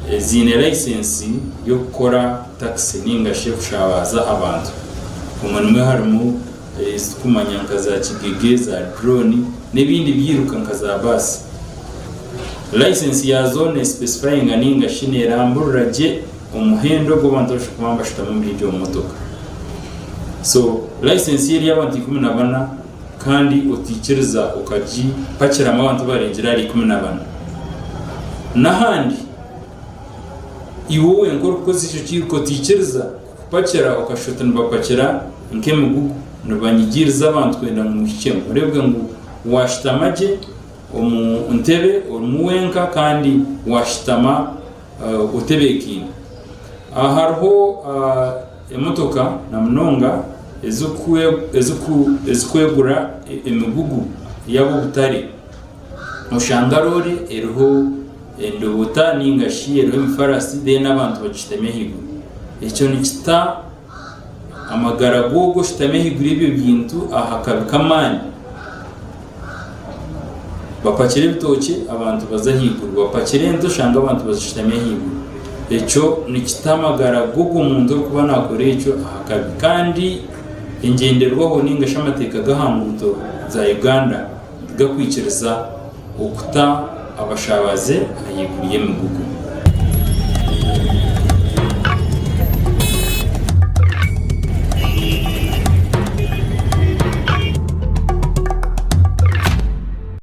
Eziine layisinsi y'okukora takisi ninga shi kushabaaza abantu. Omwo nimwo harimu eziturikumanya nka za kigege, za drone n'ebindi byiruka nka za baasi. Layisinsi yaazo nesipesifayinga ninga shi neeramburira gye omuhendo ogu abantu barikuba nibashutama omuri egyo motoka. So layisinsi yo eri ey'abantu 14 kandi otaikiriza okagipakiramu abantu abarengire ahari 14. N'ahandi iwe wenka orikukozesa ekyo kiiruka otaikiriza kukupakira okashusha oti nibapakira nk'emigugu nibanyigiiriza abantu kwenda ngu muhikyemu. Oreebwe ngu waashutama gye omu ntebe orimu wenka kandi waashutama otebeekaine. Hariho emotoka na munonga ezirikwegura emigugu y'ab'obutare. Oshanga roore eriho endobota ninga shi eriho emifarasi then abantu bagishutami ahaiguru. Ekyo nikita amagara g'ogwo oshutami ahaiguru y'ebyo bintu aha kabi k'amaani. Bapakira ebitookye abantu baza ahaiguru, bapakira ente oshanga abantu bazishutami ahaiguru. Ekyo nikita amagara g'ogwo muntu orikuba naakora ekyo aha kabi. Kandi engyenderwaho ninga shi amateeka g'aha nguuto za Uganda tigakwikiriza okuta abashabaze ahaiguru y'emigugu.